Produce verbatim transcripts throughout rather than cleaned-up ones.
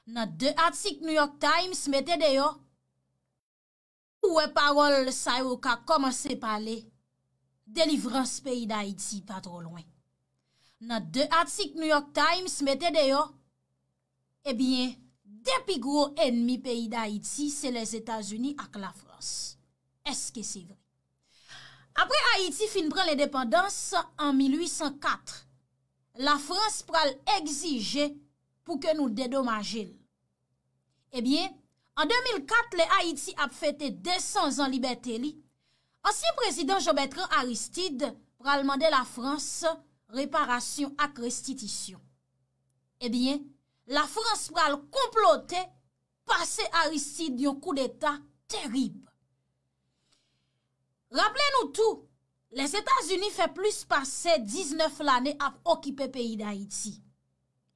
Nan de atik New York Times mete deyò, ou wè pawòl sa yo ka kòmanse pale, delivrans peyi Dayiti pa twò lwen. Nan de atik New York Times mete deyò, ebyen, de pi gwo ènmi peyi Dayiti se Lèzetazini ak Lafrans. Èske se vre? Apre Ayiti fin pran lendepandans an mil uit san kat, Lafrans pral egzije pou ke nou dedomaje l. Ebyen, an de mil kat, lè Ayiti ap fete de san zan libète li, ansyen prezidan Jean Bertrand Aristide pral mande Lafrans reparasyon ak restitisyon. Ebyen, Lafrans pral konplote pase Aristide yon koudeta terib. Raple nou tou, Lèzetazini fè plis pase diznèf lane ap okipe peyi Dayiti.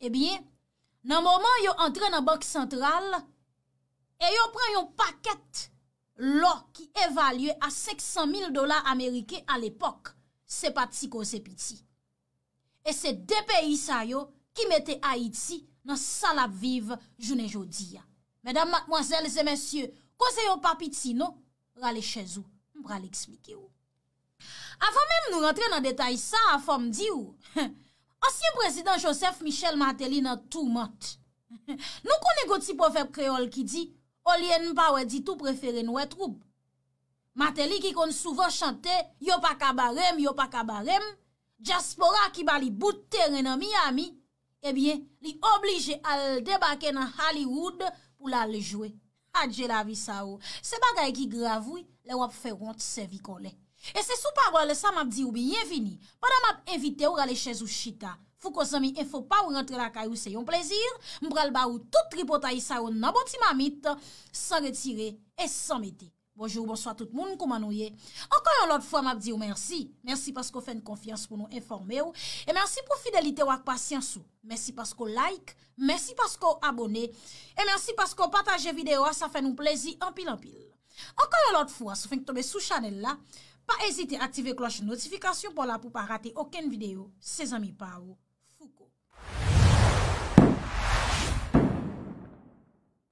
Ebyen, nan moman yo antre nan Bank Santral e yo pran yon pakèt lò ki evalye a senk san mil dola ameriken alepòk, se pa ti koze piti. E se de peyi sa yo ki mete Ayiti nan sa l ap viv jounen jodi a. Medam, madmwazèl e mesye, koze yo pa piti non, rale chèz ou, m pral eksplike w. Avan menm nou rantre nan detay sa a, fò m di w, ansyen prezidan Joseph Michel Martelly nan toumant. Nou konnen gon ti pwovèb kreyòl ki di, olye n pa wè ditou, prefere n wè twoub. Martelly ki konn souvan chante, yo pa ka bare m, yo pa ka bare m, dyaspora ki ba li bout teren nan Miami, ebyen, li oblije al debake nan Hollywood pou l al jwe. Adje lavi sa o. Se bagay ki grav wi, lè w ap fè wont sèvi kòlè. E se sou pawòl sa m ap di w byenvini, pandan m ap envite w rale chèz ou chita. Fouco zanmi enfo pa w rantre lakay ou se yon plezi, m pral ba w tout tripotay sa yo nan bon ti mamit, san retire e san mete. Bonjou, bonswa tout moun, kouman nou ye? Ankò yon lòt fwa, m ap di w mèsi. Mèsi paske w fè n konfyans pou nou enfòme w. E mèsi pou fidelite w ak pasyans ou. Mèsi paske w like, mèsi paske w abòne. E mèsi paske w pataje videyo a, sa fè nou plezi anpil, anpil. Ankò yon lòt fwa, si w fenk tonbe sou chanèl la, pa ezite aktive klòch notifikasyon pa w la pou w pa rate okenn videyo. Se zanmi pa w, Fouco.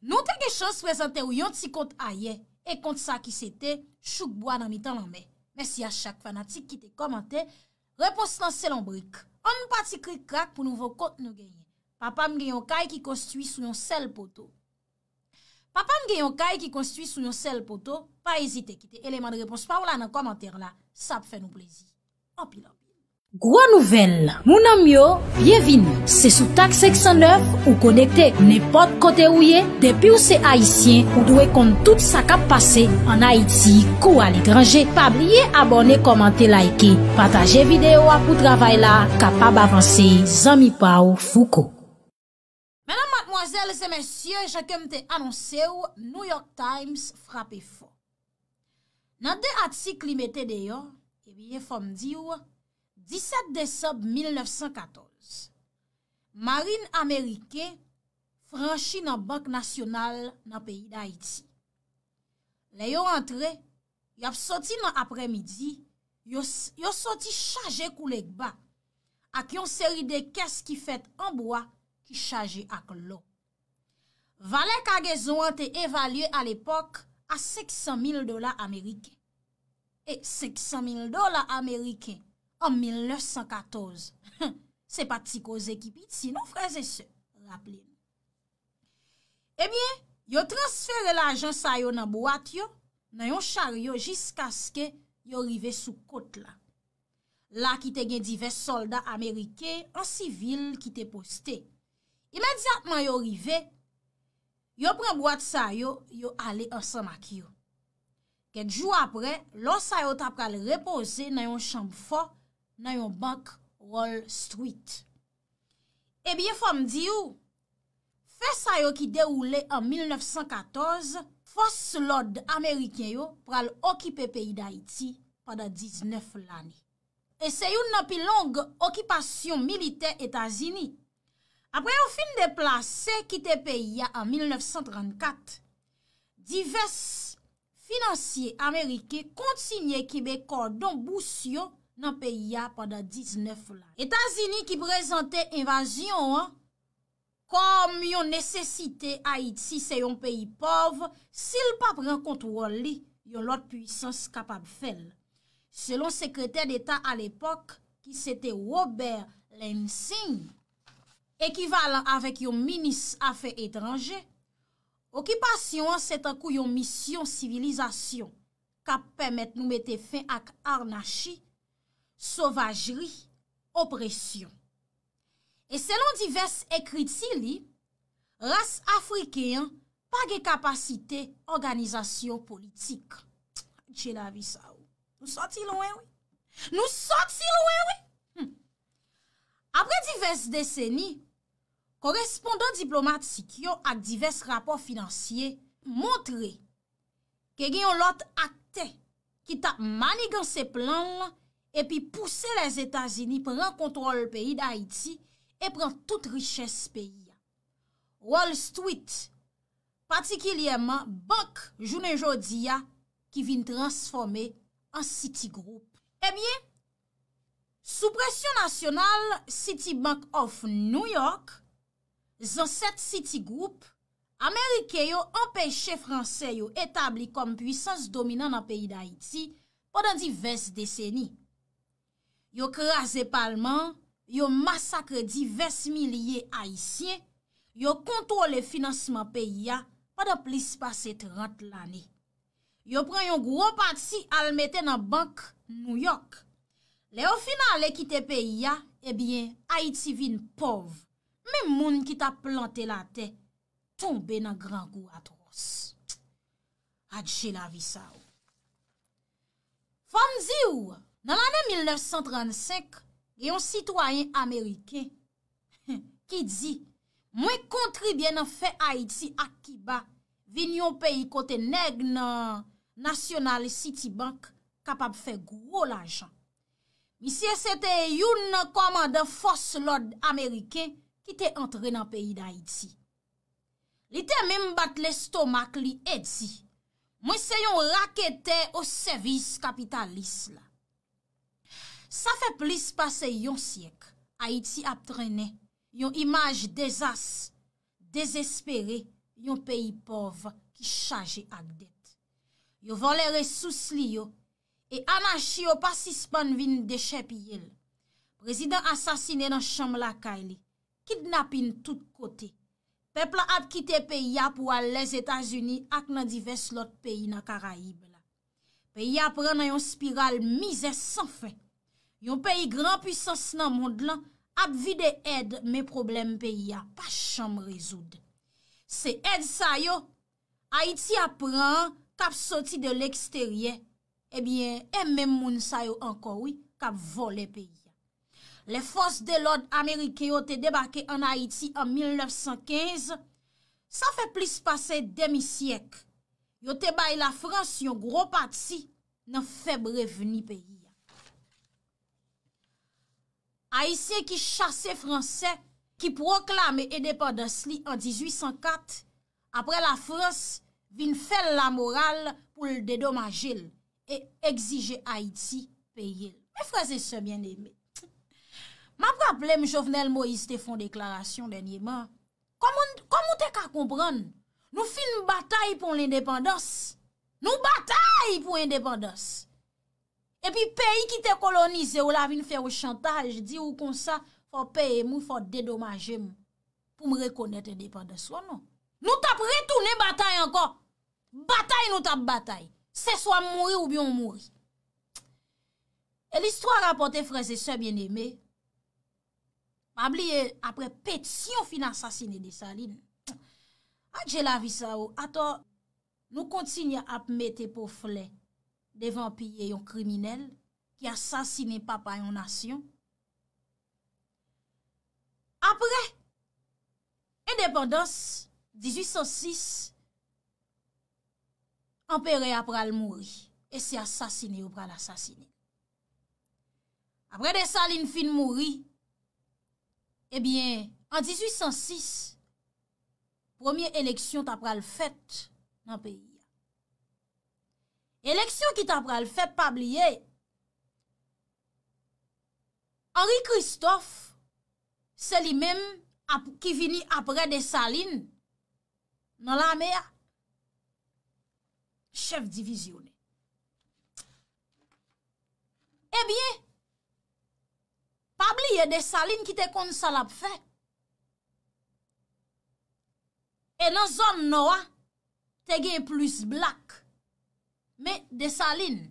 Nou te gen chans prezante w yon ti kont ayè, e kont sa ki se te Chouk bwa nan mitan lanmè. Mèsi a chak fanatik ki te kòmante, repons lan se lonbrik. Ann pati krik krak pou nouvo kont nou genyen. Papa m gen yon kay ki konstwi sou yon sèl poto. Papa m gen yon kay ki konstwi sou yon sèl poto, pa ezite kite eleman de repons pa w la nan kòmantè la, sa ap fè nou plezi. Anpil, anpil. Gwo nouvèl, moun an m yo, byenvini. Se sou Tak senk san nèf ou konekte. Nenpòt kote ou ye, depi w se Ayisyen, ou dwe konn tout sa k ap pase ann Ayiti kou aletranje. Pa bliye abòne, kòmante, like, pataje videyo a pou travay la kapab avanse. Zanmi pa w, Fouco. Medam, madmwazèl e mesye, jan ke m te anonse w, New York Times frape fò. Nan de atik li mete deyò, ebyen, fò m di w, disèt desanm mil nèf san katòz, marin ameriken franchi nan Bank Nasyonal nan peyi Dayiti. Lè yo antre, y ap soti nan aprèmidi, yo, s- yo soti chaje kou legba, ak yon seri de kès ki fèt an bwa ki chaje ak lò. Valè kagezon an te evalye alepòk a senk san mil dola ameriken. E senk san mil dola ameriken an mil nèf san katòz, se pa ti koze ki piti, non, frè e sè, raple nou. Ebyen, yo transfere lajan sa yo nan bwat yo, nan yon charyo, jiskaske yo rive sou kot la. La ki te gen divès sòlda ameriken an sivil ki te poste. Imedyatman yo rive, yo pran bwat sa yo, yo ale ansanm ak yo. Kèk jou apre, lò sa yo ta pral repoze nan yon chanm fò nan yon bank Wall Street. Ebyen, fò m di w, fè sa yo ki dewoule an mil nèf san katòz, fòs lòd ameriken yo pral okipe peyi Dayiti pandan diznèf lane. E se youn nan pi long okipasyon militè Etazini. Apre yo fin deplase kite peyi a an mil nèf san trannkat, divès finansye ameriken kontinye kenbe kòdon bous yo nan peyi a pandan diznèf lane. Etazini ki prezante envazyon an kòm yon nesesite. Ayiti se yon peyi pòv, si l pa pran kontwòl li, yon lòt pwisans kapab fè l. Selon sekretè deta alepòk, ki se te Robert Lansing, ekivalan avèk yon minis afè etranje, okipasyon an se tankou yon misyon sivilizasyon k ap pèmèt nou mete fen ak anachi, sovajri, opresyon. E selon divès ekriti li, ras afriken an pa gen kapasite òganizasyon politik. Adje lavi sa o. Nou sòti lwen, wi. Nou sòti lwen, wi. Hmm. Apre divès deseni, korespondan diplomatik yo ak divès rapò finansye montre ke gen yon lòt aktè ki t ap maniganse plan l epi pouse Lèzetazini pran kontwòl peyi Dayiti e pran tout richès peyi a. Wall Street, patikilyèman bank jounen jodi a ki vin transfòme an Citigroup. Ebyen, sou presyon nasyonal Citibank of New York, zansèt Citigroup, Ameriken yo anpeche Fransè yo etabli kòm pwisans dominan nan peyi Dayiti pandan divès deseni. Yo kraze palman an, yo masakre divès milye Ayisyen, yo kontwole finansman peyi a pandan plis pase trant lane. Yo pran yon gwo pati al mete nan bank Nouyòk. Lè yo fin ale kite peyi a, ebyen, Ayiti vin pòv. Menm moun ki t ap plante latè tonbe nan grangou atwòs. Adje lavi sa o. Fò m di w, nan lane mil nèf san trannsenk, gen yon sitwayen ameriken ki di, mwen kontribye nan fè Ayiti ak Kiba vin yon peyi kote nèg nan National City Bank kapab fè gwo lajan. Misye se te youn nan kòmandan fòs lòd ameriken ki te antre nan peyi Dayiti. Li te menm bat lestomak li e di, mwen se yon raketè o sèvis kapitalis la. Sa fè plis pase yon syèk Ayiti ap trennen yon imaj dezas, dezespere, yon peyi pòv ki chaje ak dèt. Yo vòlè resous li yo, e anachi yo pa sispann vin dechèpiye l. Prezidan asasinen nan chanm lakay li, kidnapin tout kote. Pèp la ap kite peyi a pou al Lèzetazini ak nan divès lòt peyi nan Karayib la. Peyi a pran nan yon espiral mizè san fen. Yon peyi gran pwisans nan mond lan ap vide èd, men pwoblèm peyi a pa janm rezoud. Se èd sa yo Ayiti ap pran k ap soti de leksteryè, ebyen, e menm moun sa yo ankò, wi, k ap vòlè peyi a. Lè fòs de lòd ameriken yo te debake ann Ayiti an mil nèf san kenz, sa fè plis pase demi syèk, yo te bay Lafrans yon gwo pati nan fèb revni peyi a. Ayisyen ki chase Fransè, ki pwoklame endepandans li an dizuit san kat, apre Lafrans vin fè l lamoral pou l dedomaje l e egzije Ayiti peye l. Men frè e sè byeneme, m ap raple m Jovenel Moïse te fè yon deklarasyon dènyeman. Kòman, kòman w te ka konprann? Nou fin batay pou lendepandans. Nou batay pou endepandans. Epi peyi ki te kolonize w la vin fè w chantaj, di w konsa, fò w peye m, wi, fò w dedomaje m pou m rekonèt endepandans ou, non. Nou t ap retounen batay ankò. Batay nou t ap batay. Se swa m mouri oubyen w mouri. E listwa rapòte, frè e sè byeneme, pa bliye, apre Petyon fin asasine Desalin, adje lavi sa o, atò, nou kontinye ap mete po flè devan pye yon kriminèl ki asasinen papa yon nasyon. Apre endepandans dizuit san sis, anperè a pral mouri, e se asasine yo pral asasine l. Apre Desalin fin mouri, ebyen, an dizuit san sis, premye eleksyon ta pral fèt nan peyi a. Eleksyon ki ta pral fèt, pa bliye, Henri Christophe, se li menm ap, ki vini apre Desalin nan lame a. Chèf divizyonè. Ebyen, pa bliye Desalin ki te konn sa l ap fè. E nan zòn nò a, te gen plis blak. Men Desalin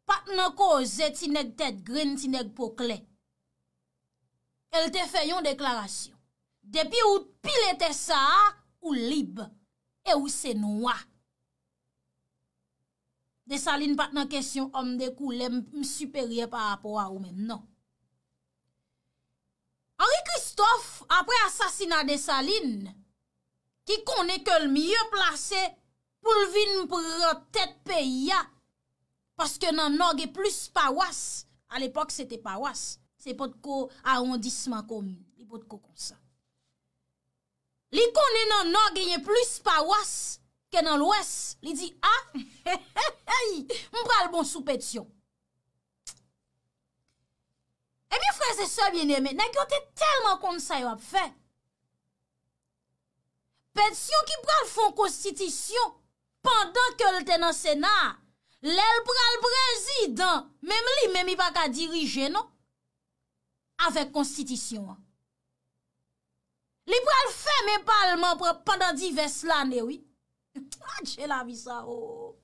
pa t nan koze ti nèg tèt grenn, ti nèg po klè. E l te fè yon deklarasyon. Depi ou pile tè sa a, ou lib. E ou se nwa. Desalin pa t nan kesyon òm de koulè, m, m siperyè pa rapò a ou menm, non. Henri Christophe, apre asasina Desalin, ki konnen ke l mye plase pou l vin pran tèt peyi a, paske nan Nò gen plis pawas, alepòk se te pawas, se potko awondisman komin, li potko konsa. Li konnen nan Nò genyen plis pawas ke nan Lwès, li di, a, m pral bon sou Petyon. Ebyen, frè e sè byeneme, nèg yo te tèlman konn sa yo ap fè. Petyon ki pral fè yon konstitisyon pandan ke l te nan Sena a, lè l pral prezidan, menm li menm li pa ka dirije non, avèk konstitisyon an. Li pral fèmen palman pran pandan divès lane, wi. Adje lavi sa o.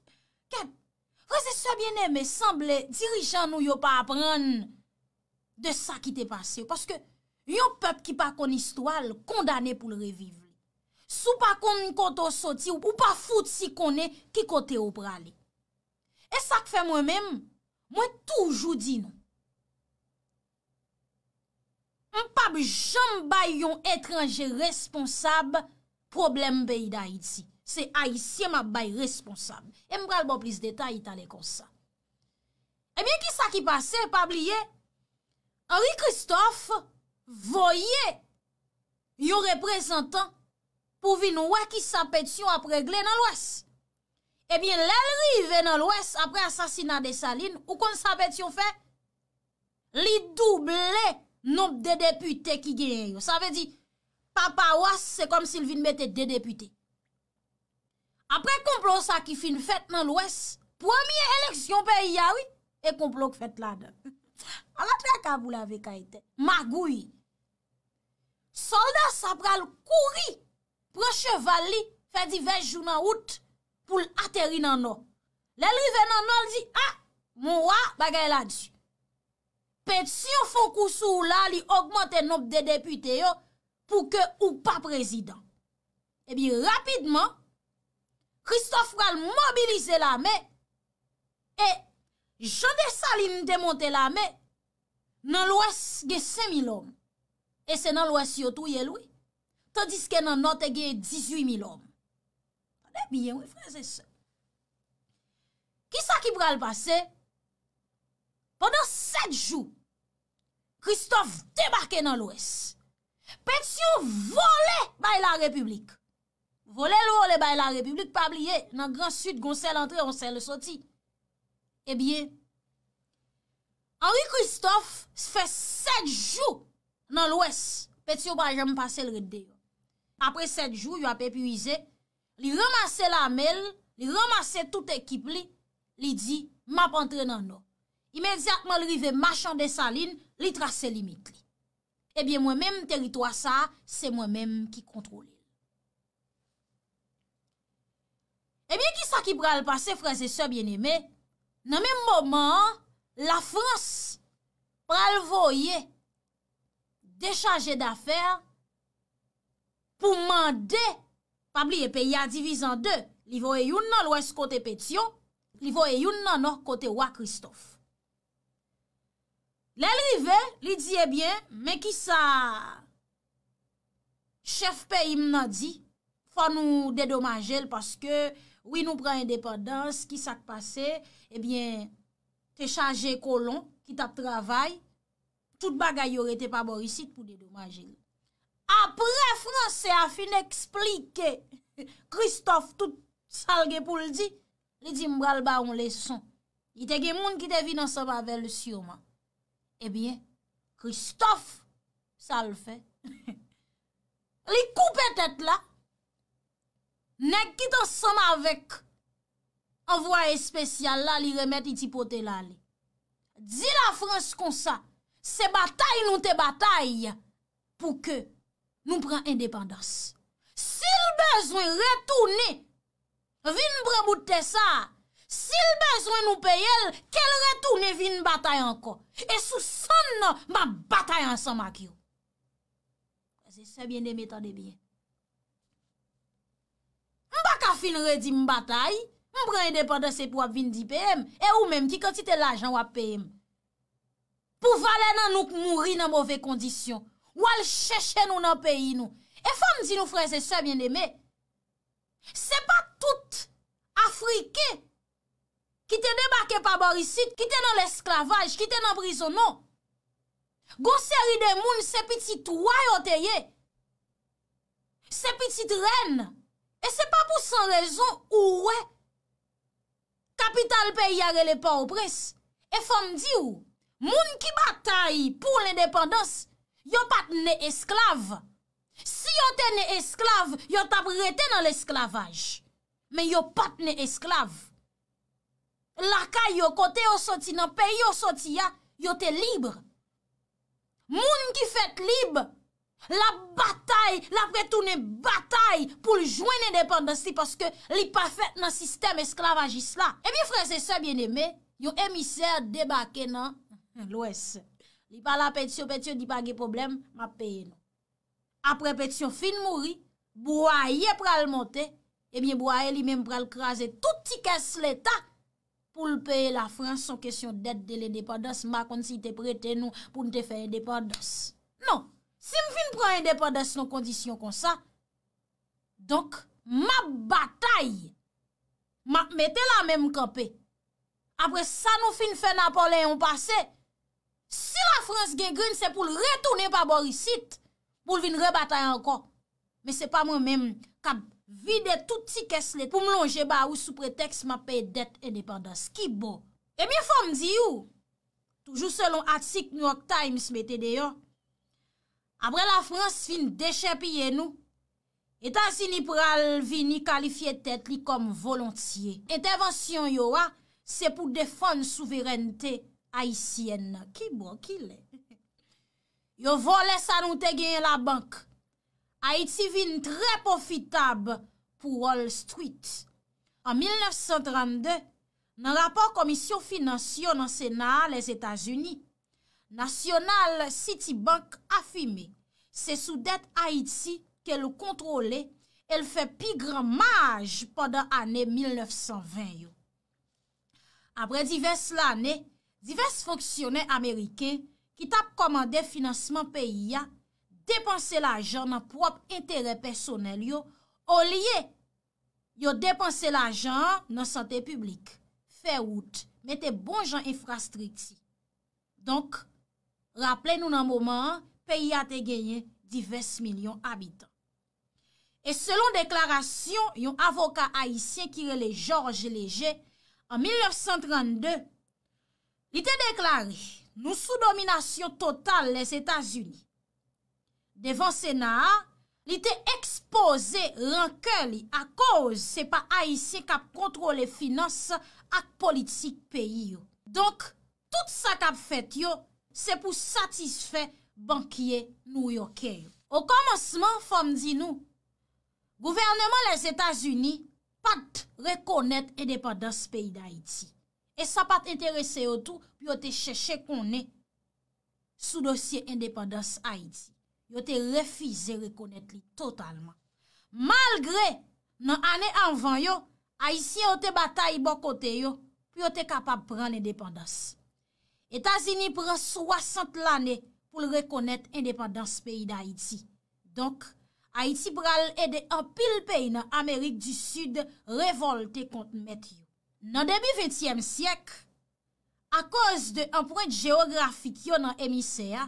Kèt, frè e sè byeneme, sanble dirijan nou yo pa aprann de sa ki te pase yo. Paske yon pèp ki pa konn istwa l kondane pou l reviv li. Si w pa konn kote w soti, ou pa fouti konnen ki kote w prale. E sa k fè mwen menm, mwen toujou di nou, m p ap janm bay yon etranje responsab pwoblèm peyi Dayiti. Se Ayisyen m ap bay responsab. E m pral ba w plis detay talè konsa. Ebyen, kisa ki pase? Pa bliye, Henri Christophe voye yon reprezantan pou vin wè kisa Petyon ap regle nan Lwès. Ebyen, lè l rive nan Lwès apre asasina Desalin, ou konn sa Petyon fè? Li double nonb de depite ki genyen yo. Sa vle di, pa pawas, se kòmsi l vin mete de depite. Apre konplo sa ki fin fèt nan Lwès, premye eleksyon peyi a, wi, e konplo k fèt ladan. Ala traka pou lave kay tè. Magouy. Sòlda sa pral kouri, pran cheval li, fè divès jou nan wout pou l ateri nan Nò. Lè l rive nan Nò, l di, a, mon wa, bagay la di. Petyon fè yon kou sou ou la, li ogmante nonb de depite yo pou ke ou pa prezidan. Ebyen, rapidman, Christophe pral mobilize lame e jan Desalin te monte lame, nan Lwès gen senk mil òm. E se nan Lwès yo touye l, wi. Tandiske nan Nò te gen dizuit mil òm. Tande byen, wi, frè e sè. Kisa ki pral pase? Pandan sèt jou, Christophe debake nan Lwès. Petyon vole bay Larepiblik. Vole l vole bay Larepiblik, pa bliye, nan Gran Sid, gon sèl antre, yon sèl soti. Ebyen, Henri Christophe fè sèt jou nan Lwès. Petyon pa janm pase l ret deyò. Apre sèt jou, yo ap epuize. Li ranmase lame l, li ranmase tout ekip li, li di, m ap antre nan Nò. Imedyatman l rive Machan Desalin, li trase limit li. Ebyen, mwen menm, teritwa sa a, se mwen menm ki kontwole l. Ebyen, kisa ki pral pase, frè e sè byeneme? Nan menm moman an, Lafrans pral voye de chaje dafè pou mande, pa bliye, peyi a divize an de. Li voye youn nan Lwès kote Petyon, li voye youn nan Nò kote wa Christophe. Lè l rive, li di, ebyen, men kisa chèf peyi m nan di, fò nou dedomaje l paske, wi, nou pran endepandans, kisa k pase? Ebyen, te chaje kolon ki t ap travay, tout bagay yo rete pa bò isit pou dedomaje l. Apre Franse a fin eksplike Christophe tout sa l gen pou l di, li di, m pral ba w yon leson. Li te gen moun ki te vin ansanm avè l siman. Ebyen, Christophe, sa l fè? Li koupe tèt la. Nèg ki t ansanm avèk anvwaye espesyal la, li remèt li ti pote l ale. Di Lafrans konsa, se batay nou te batay pou ke nou pran endepandans. Si l bezwen retounen vin pran bout tè sa a, si l bezwen nou peye l, ke l retounen vin batay ankò. E sou sann nan, m ap batay ansanm ak yo. Frè e sè byeneme, tande byen. M pa ka fin redi m batay, m pran endepandans epi w ap vin di peye m. E ou menm, ki kantite lajan w ap peye m? Pou valè nan nou k mouri nan move kondisyon. W al chèche nou nan peyi nou. E fò m di nou, frè e sè byeneme, se pa tout Afriken ki te debake pa bò isit, ki te nan lesklavaj, ki te nan prizon, non. Gon seri de moun, se pitit wa yo te ye. Se pitit rèn. E se pa pou san rezon ou wè kapital peyi a rele Pòtoprens. E fò m di w, moun ki batay pou lendepandans, yo pa t ne esklav. Si yo te ne esklav, yo t ap rete nan lesklavaj. Men yo pa t ne esklav. Lakay yo, kote yo soti, nan peyi yo soti a, yo te lib. Moun ki fèt lib, l ap batay, l ap retounen batay pou l jwenn endepandans li, paske li pa fèt nan sistèm esklavajis la. Ebyen, frè e sè byeneme, yon emisè debake nan Lwès. Li pale a Petyon, Petyon di pa gen pwoblèm, m ap peye nou. Apre Petyon fin mouri, Bwaye pral monte, ebyen Bwaye li menm pral kraze tout ti kès Leta pou l peye Lafrans yon kesyon dèt de lendepandans. M pa konn si l te prete nou pou n te fè endepandans. Non, si m fin pran endepandans nan kondisyon konsa, donk, m ap batay, m ap mete lame m kanpe. Apre sa nou fin fè Napoleyon pase, si Lafrans gen grenn, se pou l retounen pa bò isit, pou l vin rebatay ankò. Men se pa mwen menm k ap vide tout ti kès Leta pou m lonje ba ou sou pretèks m ap peye dèt endepandans. Ki bò? Ebyen, fò m di ou, toujou selon atik New York Times mete deyò, apre Lafrans fin dechèpiye nou, Etazini pral vini kalifye tèt li kòm volontye. Entèvansyon yo a, se pou defann souverènte ayisyèn nan. Ki bò, ki lè? Yo vòlè sa nou te genyen labank. Ayiti vin trè pwofitab pou Wall Street. An mil nèf san trannde, nan rapò Komisyon Finans yo nan Sena a Lèzetazini, National City Bank afime se sou dèt Ayiti ke l kontwole e l fè pi gran maj pandan ane mil nèf san ven yo. Apre divès lane, divès fonksyonè ameriken ki t ap kòmande finansman peyi a depanse lajan nan pwòp enterè pèsonèl yo, olye yo depanse lajan an nan sante piblik, fè wout, mete bon jan enfrastrikti. Donk, raple nou nan moman an, peyi a te genyen divès milyon abitan. E selon deklarasyon yon avoka ayisyen ki rele Georges Léger, an mil nèf san trannde, li te deklare, nou sou dominasyon total Lèzetazini. Devan Sena a, li te ekspoze rankè li akoz se pa Ayisyen k ap kontwole finans ak politik peyi yo. Donk, tout sa k ap fèt yo, se pou satisfè bankye nouyòkè yo. Okòmansman, fò m di nou, gouvèneman Lèzetazini pa t rekonèt endepandans peyi Dayiti. E sa pa t enterese yo tou pou yo te chèche konnen sou dosye endepandans Ayiti. Yo te refize rekonèt li totalman. Malgre, nan ane anvan yo, Ayisyen yo te batay bò kote yo pou yo te kapab pran lendepandans. Etazini pran swasant lane pou l rekonèt endepandans peyi Dayiti. Donk, Ayiti pral ede anpil peyi nan Amerik di Sid revòlte kont mèt yo. Nan debi ventyèm syèk, akoz de anprent jewografik yo nan emisfè a,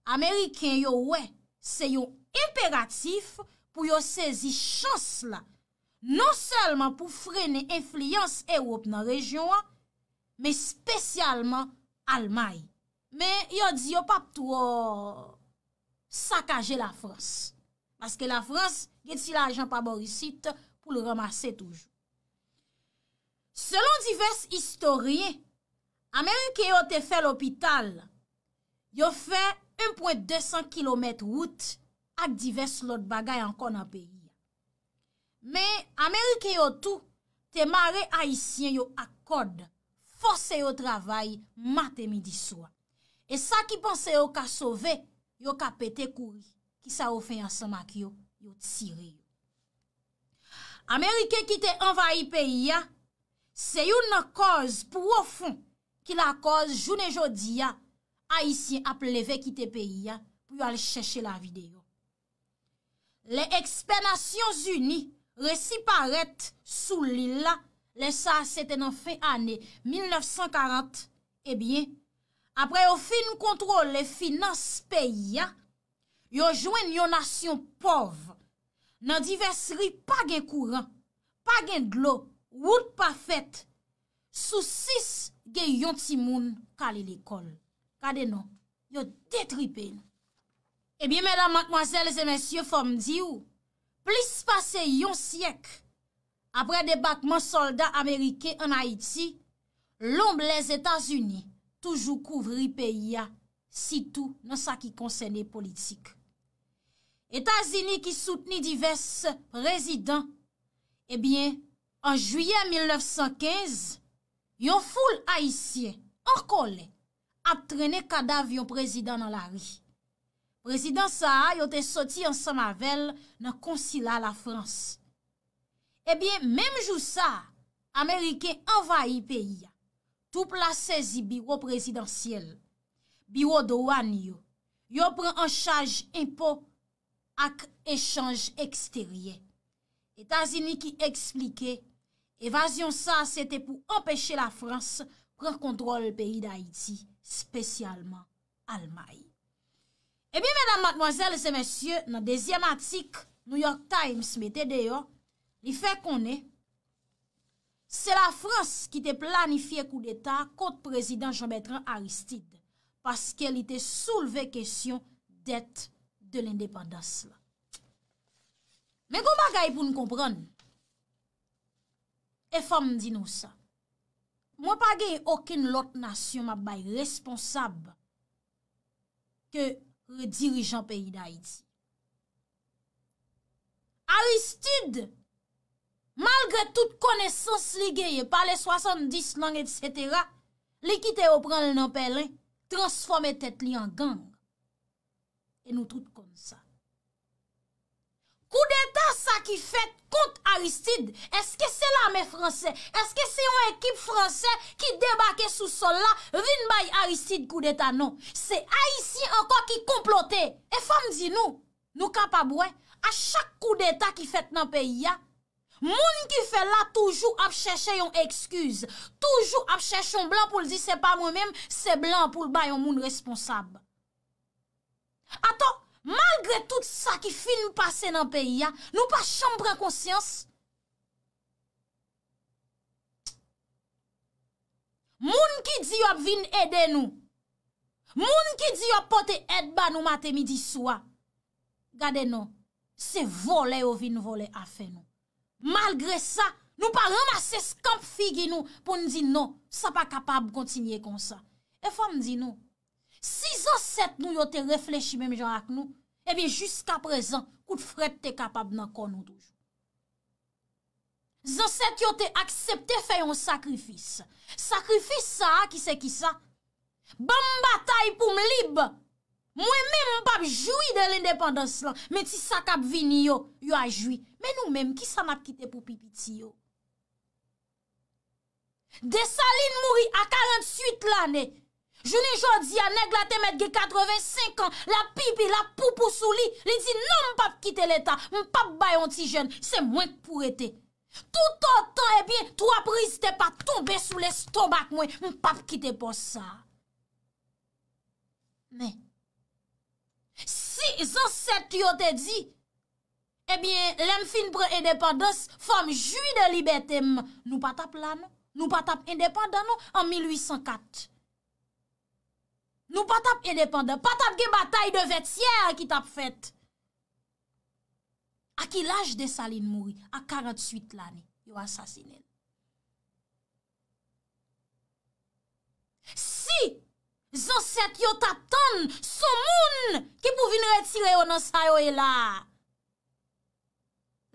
Ameriken yo wè se yon enperatif pou yo sezi chans la, non sèlman pou frennen enfliyans Ewòp nan rejyon an, men espesyalman Almay. Men yo di yo p ap twò sakaje Lafrans. Paske Lafrans gen ti lajan pa bò isit pou l ranmase toujou. Selon divès istoryen, Ameriken yo te fè lopital, yo fè en pwen de san kilomèt wout ak divès lòt bagay ankò nan peyi a. Men, Ameriken yo tou te mare Ayisyen yo ak kòd, fòse yo travay maten, midi, swa. E sa ki panse yo ka sove, yo ka pete kouri. Kisa yo fè ansanm ak yo? Yo tire yo. Ameriken ki te anvayi peyi a, se youn nan kòz pwofon ki lakòz jounen jodi a, Ayisyen ap leve kite peyi a pou yo al chèche lavi deyò. Lè ekspè Nasyonzini resi parèt sou lil la, lè sa a se te nan fen ane mil nèf san karant, ebyen, apre yo fin kontwole finans peyi a, yo jwenn yon nasyon pòv. Nan divès ri pa gen kouran, pa gen dlo, wout pa fèt. Sou sis gen yon timoun k ale lekòl. Gade non, yo detripe nou. Ebyen, medam, madmwazèl e mesye, fò m di w, plis pase yon syèk apre debakman sòlda ameriken ann Ayiti, lonb Lèzetazini toujou kouvri peyi a, sitou nan sa ki konsène politik. Etazini ki soutni divès prezidan, ebyen, an jiyè mil nèf san kenz, yon foul Ayisyen an kòlè ap trennen kadav yon prezidan nan lari. Prezidan sa a, yo te soti ansanm avè l nan konsila Lafrans. Ebyen, menm jou sa a, Ameriken anvayi peyi a. Twoup la sezi biwo prezidansyèl, biwo dwàn yo. Yo pran an chaj enpo ak echanj eksteryè. Etazini ki eksplike evazyon sa a se te pou anpeche Lafrans pran kontwòl peyi Dayiti, espesyalman Almay. Ebyen, medam, madmwazèl e mesye, nan dezyèm atik New York Times mete deyò, li fè konnen se Lafrans ki te planifye koudeta kont prezidan Jean Bertrand Aristide, paske li te soulve kesyon dèt de lendepandans la. Men gon bagay pou n konprann, e fò m di nou sa. Mwen pa gen okenn lòt nasyon m ap bay responsab ke dirijan peyi Dayiti. Aristide, malgre tout konesans li genyen, pale swasanndis lang, etsetera, li kite yo pran l nan pèlen, transfòme tèt li an gang. E nou tout konn sa. Koudeta sa ki fèt kont Aristide, èske se lame fransè? Èske se yon ekip fransè ki debake sou sòl la, vin bay Aristide koudeta? Non. Se Ayisyen ankò ki konplote. E fò m di nou, nou kapab wè, a chak koudeta ki fèt nan peyi a, moun ki fè l la toujou ap chèche yon eskiz, toujou ap chèche yon blan pou l di se pa mwen menm, se blan pou l bay yon moun responsab. Atò, malgre tout sa ki fin pase nan peyi a, nou pa janm pran konsyans. Moun ki di yo ap vin ede nou, moun ki di yo ap pote èd ba nou maten, midi, swa, gade non, se vòlè yo vin vòlè afè nou. Malgre sa, nou pa ranmase skanp figi nou pou n di non, sa pa kapab kontinye konsa. E fò m di nou, si zansèt nou yo te reflechi menm jan ak nou, ebyen, jiskaprezan, kout frèt te kapab nan kò nou toujou. Zansèt yo te aksepte fè yon sakrifis. Sakrifis sa a ki se kisa? Ban m batay pou m lib. Mwen menm m p ap jwi de lendepandans lan, men ti sa k ap vini yo, yo a jwi. Men nou menm, kisa n ap kite pou pi piti yo? Desalin mouri a karannwit lane. Jounen jodi a, nèg la te mèt gen katrevensenk an, l ap pipi, l ap poupou sou li. Li di, "Non, m p ap kite Leta, m p ap bay yon ti jèn, se mwen k pou rete." Toutotan, ebyen, twa priz tè pa tonbe sou lestonmak mwen, m p ap kite pòs sa a. Men, si zansèt yo te di, ebyen, lè m fin pran endepandans, fò m jwi de libète m, nou pa t ap la, non. Nou pa t ap endepandan, non, an mil uit san kat. Nou pa t ap endepandan, pa t ap gen batay de Vètyè ki t ap fèt. A ki laj Desalin mouri? A karanntuit lane, yo asasinen l. Si zansèt yo t ap tann, s on moun ki pou vin retire yo nan sa yo ye la a.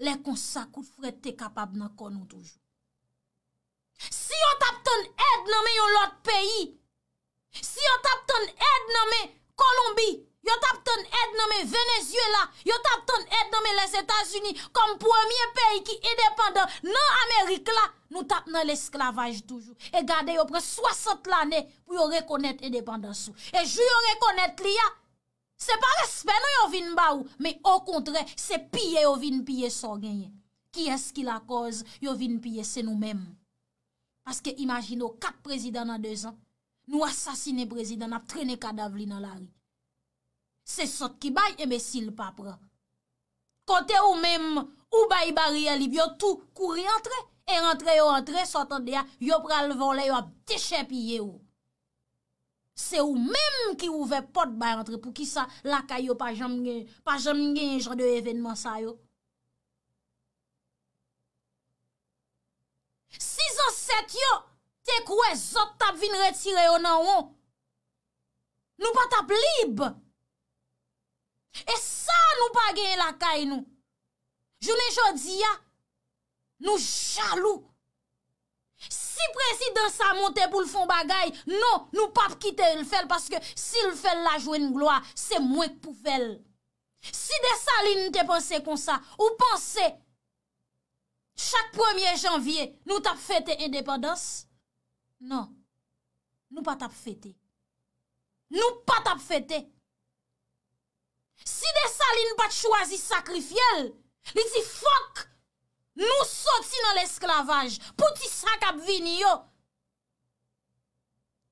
Lè konsa, kout frèt te kapab nan kò nou toujou. Si yo t ap tann èd nan men yon lòt peyi, si yo t ap tann èd nan men Kolonbi, yo t ap tann èd nan men Venezyela, yo t ap tann èd nan men Lèzetazini kòm premye peyi ki endepandan nan Amerik la, nou t ap nan lesklavaj toujou. E gade, yo pran swasant lane pou yo rekonèt endepandans ou. E jou yo rekonèt li a, se pa respè non yo vin ba ou, men okontrè, se piye yo vin piye sa w genyen. Kiyès ki lakòz yo vin piye? Se nou menm. Paske imajine w, kat prezidan nan dezan. Nou asasinen prezidan, n ap trennen kadav li nan lari. Se sòt ki bay, enbesil pa pran. Kote ou menm, ou bay baryè lib, yo tou kouri antre. E rantre yo antre, sa w tande a, yo pral vòlè, yo ap dechèpiye w. Se ou menm ki ouvè pòt bay antre. Poukisa lakay yo pa janm gen, pa janm gen jan de evènman sa yo? Si zansèt yo te kwè zòt t ap vin retire yo nan won, nou pa t ap lib. E sa nou pa genyen lakay nou. Jounen jodi a, nou jalou. Si prezidan sa monte pou l fè yon bagay, non, nou p ap kite l fè l, paske si l fè l, l a jwenn glwa, se mwen k pou fè l. Si Desalin te panse konsa, ou panse chak premye janvye, nou t ap fete endepandans? Non, nou pa t ap fete. Nou pa t ap fete. Si Desalin pa t chwazi sakrifye l, li di fòk nou soti nan lesklavaj pou ti sa k ap vini yo,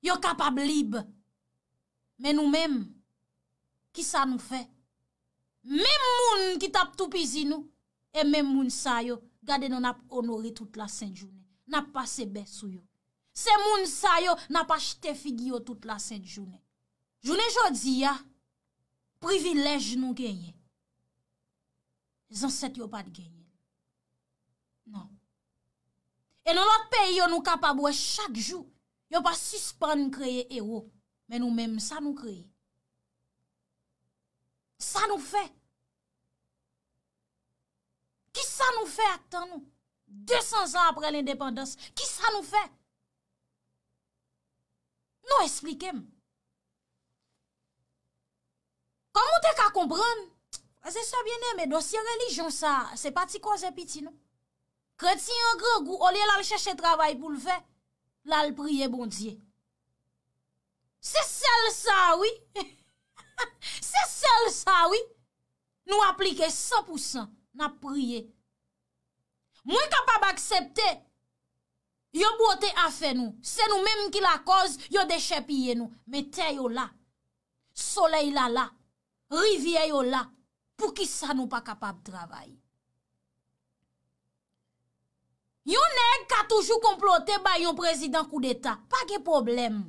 yo kapab lib. Men nou menm, kisa nou fè? Menm moun ki t ap toupizi nou, e menm moun sa yo, gade nou n ap onore tout lasent jounen. N ap pase bè sou yo. Se moun sa yo, n ap achte figi yo tout lasent jounen. Jounen jodi a, privilèj nou genyen, zansèt yo pa t genyen l. Non. E nan lòt peyi yo, nou kapab wè chak jou, yo pa sispann kreye ewo. Men nou menm, sa nou kreye? Sa nou fè? Kisa nou fè ak tan nou? Desan zan apre lendepandans, kisa nou fè? Non, esplike m. Kòman w te ka konprann? Frè e sè byeneme, dosye relijyon sa, se pa ti koze piti non. Kretyen an grangou, olye l al chèche travay pou l fè, l al priye Bondye. Se sèl sa wi. Se sèl sa wi. Nou aplike san pou san, n ap priye. Mwen kapab aksepte yo bwote afè nou, se nou menm ki lakòz yo dechèpiye nou, men tè yo la, solèy la la, rivyè yo la, poukisa nou pa kapab travay? Yon nèg ka toujou konplote bay yon prezidan koudeta, pa gen pwoblèm.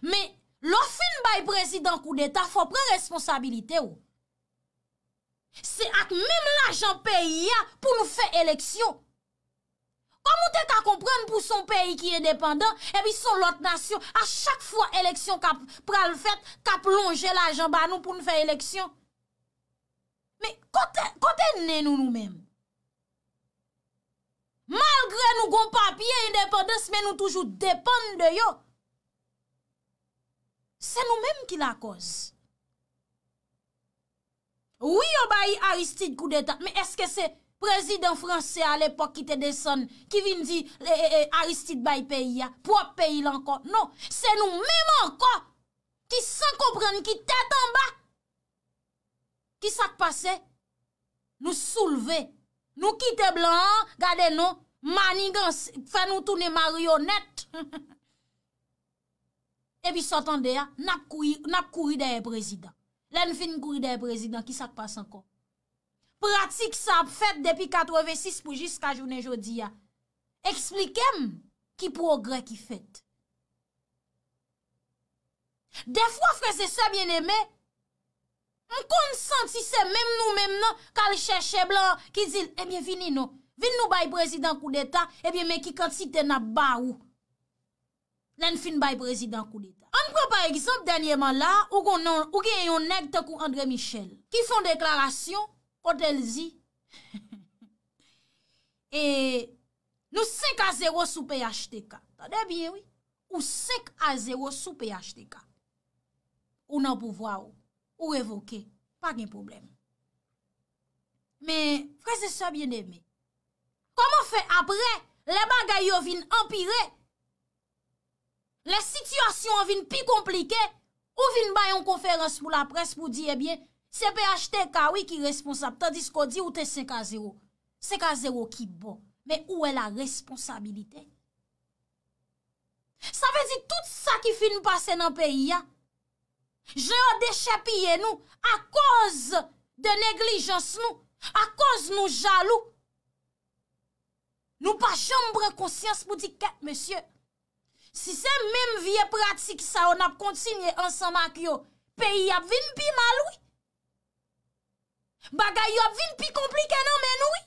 Men, lè w fin bay prezidan koudeta, fò w pran responsabilite w. Se ak menm lajan peyi a pou nou fè eleksyon. Kòman w te ka konprann pou s on peyi ki endepandan, epi s on lòt nasyon, a chak fwa eleksyon k ap pral fèt, k ap lonje lajan ba nou pou n fè eleksyon? Men kote, kote nen nou, nou menm? Malgre nou gon papye endepandans, men nou toujou depann de yo. Se nou menm ki lakòz. Wi, yo bay Aristide koudeta, men èske se prezidan fransè a lepòk ki te desann, ki vin di, e, e, e, Aristide bay peyi a, pwòp peyi l ankò? Non, se nou menm ankò ki san konprann, ki tèt anba. Kisa k pase? Nou soulve. Nou kite blan an, gade non, manigans, fè nou tounen maryonèt. Epi sa w tande a, n ap kouri, n ap kouri dèyè prezidan. Lè n fin kouri dèyè prezidan, kisa k pase ankò? Pratik sa ap fèt depi katrevensis pou jiska jounen jodi a. Eksplike m ki pwogrè ki fèt. Dèfwa, frè e sè byeneme, m konn santi se menm nou menm nan k al chèche blan ki di l, ebyen, vini non. Vin nou bay prezidan koudeta, ebyen, men ki kantite n ap ba ou lè n fin bay prezidan koudeta. Ann pran pa egzanp, dènyèman la, ou gon non, ou gen yon nèg tankou André Michel, ki fè yon deklarasyon kote l di, e, nou senk a zewo sou P H T K. Tande byen, wi. Ou senk a zewo sou P H T K. Ou nan pouvwa ou. Ou revoke. Pa gen pwoblèm. Men, frè e sè byeneme, kòman fè apre, lè bagay yo vin anpire, lè sitiyasyon an vin pi konplike, ou vin bay yon konferans pou laprès pou di, ebyen, se P H T K, wi, ki responsab, tandiske w di ou te senk a zewo. Senk a zewo ki bon. Men ou wè la responsabilite. Sa vle di tout sa ki fin pase nan peyi a, jan yo dechèpiye nou akoz de neglijans nou, akoz nou jalou. Nou pa janm pran konsyans pou di, kèt mesye, si se menm vye pratik sa yo n ap kontinye ansanm ak yo, peyi ap vin pi mal, wi. Bagay yo ap vin pi konplike nan men nou, wi.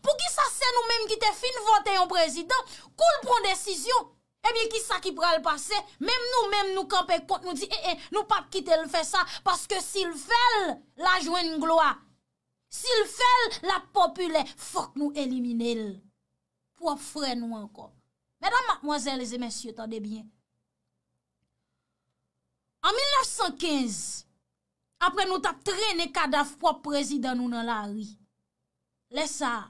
Poukisa se nou menm ki te fin vote yon prezidan, kou l pran desizyon, ebyen, kisa ki pral pase? Menm nou menm, nou kanpe kont, nou di, e, e, nou p ap kite l fè sa, paske si l fè l, l a jwenn glwa. Si l fè l, l ap popilè. Fòk nou elimine l. Pwòp frè nou ankò. Medam, madmwazèl e mesye, tande byen. An mil nèf san kenz, apre nou t ap trennen kadav pwòp prezidan nou nan lari. Lè sa a,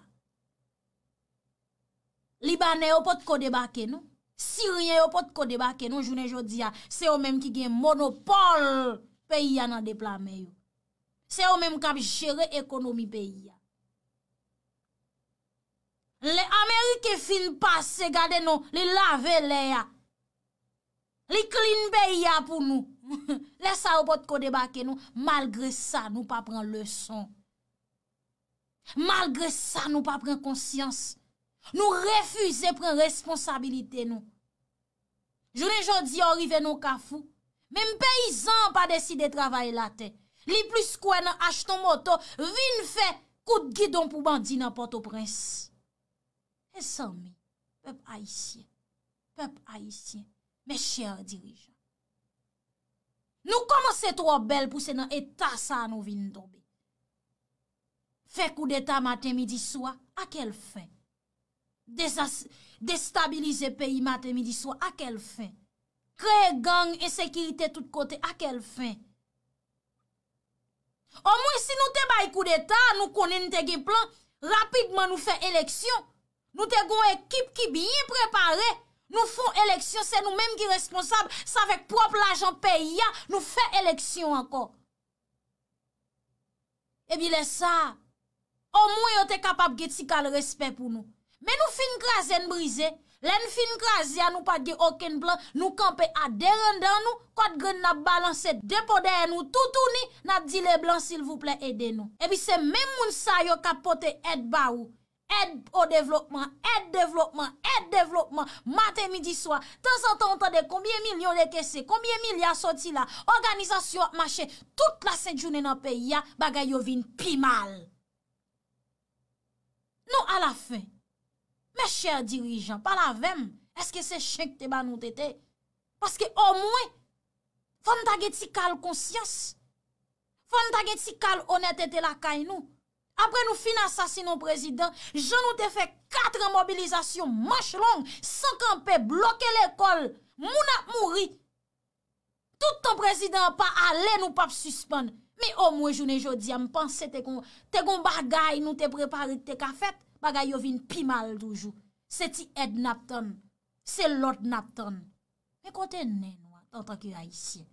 Libanè yo potko debake, non. Siryen yo potko debake, non. Jounen jodi a, se yo menm ki gen monopòl peyi a nan de pla men yo. Se yo menm k ap jere ekonomi peyi a. Lè Ameriken fin pase, gade non, li lave lè a. Li clean peyi a pou nou. Lè sa yo potko debake, non. Malgre sa, nou pa pran leson. Malgre sa, nou pa pran konsyans. Nou refize pran responsabilite nou. Jounen jodi a, w rive nan yon kafou. Menm peyizan an pa deside travay latè. Li plis kwè nan achte yon moto, vin fè kout gidon pou bandi nan Pòtoprens. Mezanmi, pèp ayisyen, pèp ayisyen, mes chers dirigeants. Nou kòmanse twò bèl pou se nan eta sa a nou vin tonbe. Fè koudeta maten, midi, swa, à quelle fin? Dezas-, destabilize peyi maten, midi, swa, à quelle fin? Kreye gang, ensekirite tout kote, à quelle fin? Omwen si nou te bay koudeta, nou konnen n te gen plan, rapidman nou fè eleksyon. Nou te gen yon ekip ki byen prepare. Nou fè yon eleksyon, se nou menm ki responsab, se avèk pwòp lajan peyi a, nou fè eleksyon ankò. Epi lè sa a, omwen yo te kapab gen ti kal respè pou nou. Men nou fin kraze, n brize. Lè n fin kraze a, nou pa t gen okenn plan, nou kanpe a de ran dan nou, kòdgrenn n ap balanse, de po dèyè nou toutouni, n ap di Leblan, silvouplè, ede nou. Epi se menm moun sa yo k ap pote èd ba ou. Èd o devlopman, èd devlopman, èd devlopman, maten, midi, swa. Tanzantan, ou tande konbyen milyon dekese, konbyen milya soti la, òganizasyon ap mache tout lasentjounen nan peyi a, bagay yo vin pi mal. Non, alafen, mes chers dirigeants, pale avè m, èske se chen k te ba nou tete? Paske omwen, fò n ta gen ti kal konsyans. Fò n ta gen ti kal onètete lakay nou. Apre nou fin asasinen yon prezidan, jan nou te fè kat an mobilizasyon manch long, san kanpe, bloke lekòl, moun ap mouri. Tout tan prezidan an pa ale, nou p ap sispann. Men omwen jounen jodi a, m panse te gon, te gon bagay nou te prepare ki te ka fèt, bagay yo vin pi mal toujou. Se ti èd n ap tann, se lòd n ap tann. Men kote nen nou a, antanke Ayisyen?